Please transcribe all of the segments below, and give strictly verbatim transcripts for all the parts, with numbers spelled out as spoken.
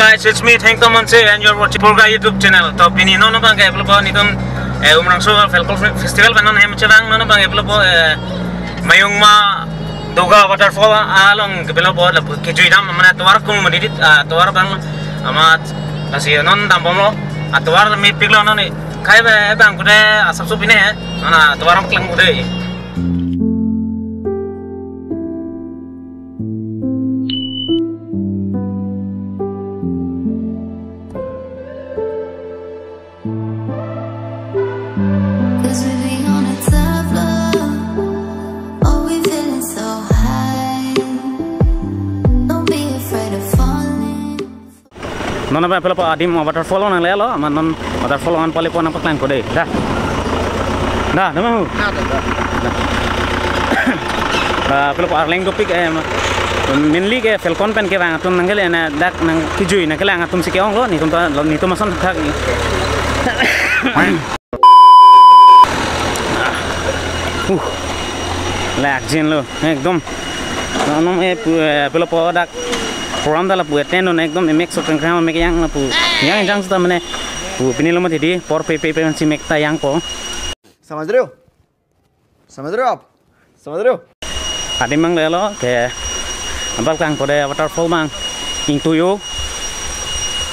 Guys, it's me, Thengtom Hanse, and you're watching Purga YouTube channel. To pini non abang ke vlog po netum, eh, Umrangso Falcon Festival pen non hem chevang, non abang ke vlog po, eh, Mayungma Doga Waterfall along ke vlog po lapu kejui dam mane tovar kung mane dit, ah, tovar abang amat lasi non dambomlo, ah, tovar mepiklo non ni. Kai be bang kude asap sup ine, mana tovar klang kude. Cause we be on a tough love. Oh, we feeling so high. Don't be afraid of falling. Non abang vlog po adim waterfall nanglelo, amat non waterfall an pali po nangpaklang ko dei. Da. Da, da mahu. Da, da, da. Da. Ah, vlog po Arleng dopik, eh, mainly ke Falcon pen kevang atum nangkele na dak nangkejui nangkelang atum si ke-onglo, netum ta, netum ason thak. Uh, lakjinlo, ekdom. Nonnom e pu, eh, vlog po dak program ta lapu attend on ekdom emek sok kengkang mek yang lapu. Yang jang seta mane pu pinilo mati di por pe pe pe si mek ta yang po. समझ रहे हो? समझ रहे हो आप? समझ रहे हो? Adim abang lelo ke abang kang pode waterfall abang. Ingtui o.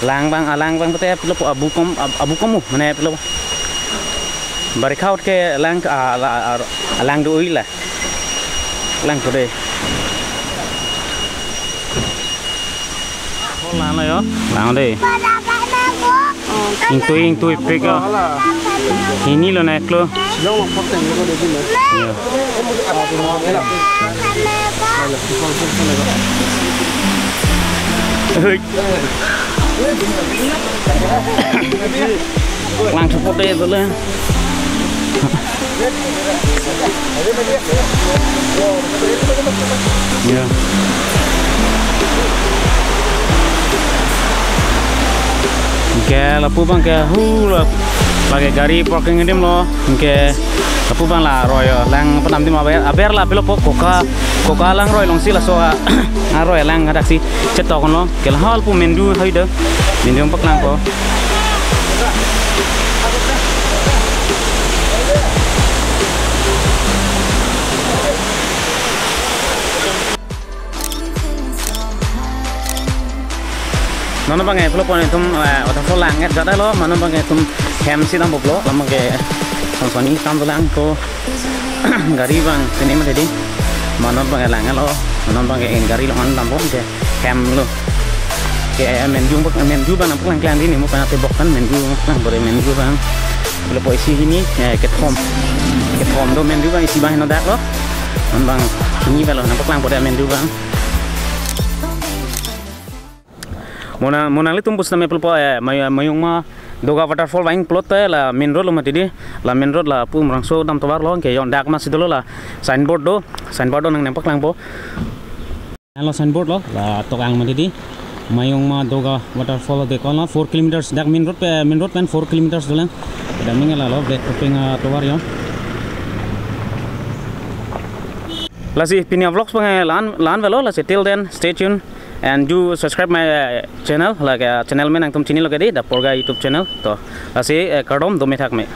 Lang abang, alang abang pute vlog po abukom, ab-, abukom mu, mane vlog po. Barikha ahut ke lang, ah, la, ah, alang do-oi la. Lang pode. Lang lo yo, lang dei. Ingtui, ingtui pik yo. Hini lo na eklo. Yo. Hui. Lang support dei dole. Ya. Ke lapu abang ke hu la, lake gari parking adim lo. Ke lapu abang la roi yo, lang penam adim aber, aber la vlog po koka, koka lang roi along si laso a, aroi lang hadak si chetok lo. Ke la hal pu mendu hai do. Mendu paklang po. Non abang e vlog po netum, eh, waterfall lang et jada lo, ma non abang e netum hem si dambomlo, la abang ke son son ni kam dolang ko gari abang sini mati di. Ma non abang e lang lo, ma non abang e gari along an dampo ke hem lo. Ke, eh, mendu abang, mendu abang nangpaklang klang di ni mo kana tebok kan mendu lang bore mendu abang. Vlog po isi hini, eh, kethom. Kethom do mendu abang isi abang heno dak lo. Non abang hini velo nangpaklang pode mendu abang. Mo nang, mo nanglitum pusitame vlog po, eh, May-, Mayungma Doga waterfall vang plot te la main road lo mati di, la main road lapu Umrangso dam tovar lo, ke yon dak ma si dolo la signboard do, signboard do nang nangpaklang po. Lo signboard lo, la tokang mati di, Mayungma Doga waterfall de kono four kilometers, dak main road pe, main road pen four kilometers dolang. Damning la lo, back to ping, ah, tovar yo. Lasi pini a vlogs abang e la-an, la-an velo, lasi till then, stay tuned and do subscribe my, uh, channel, like, uh, channel amen nangtum chinilo ke di, The Purga YouTube channel. To, lasi, eh, kardom, dome thak me.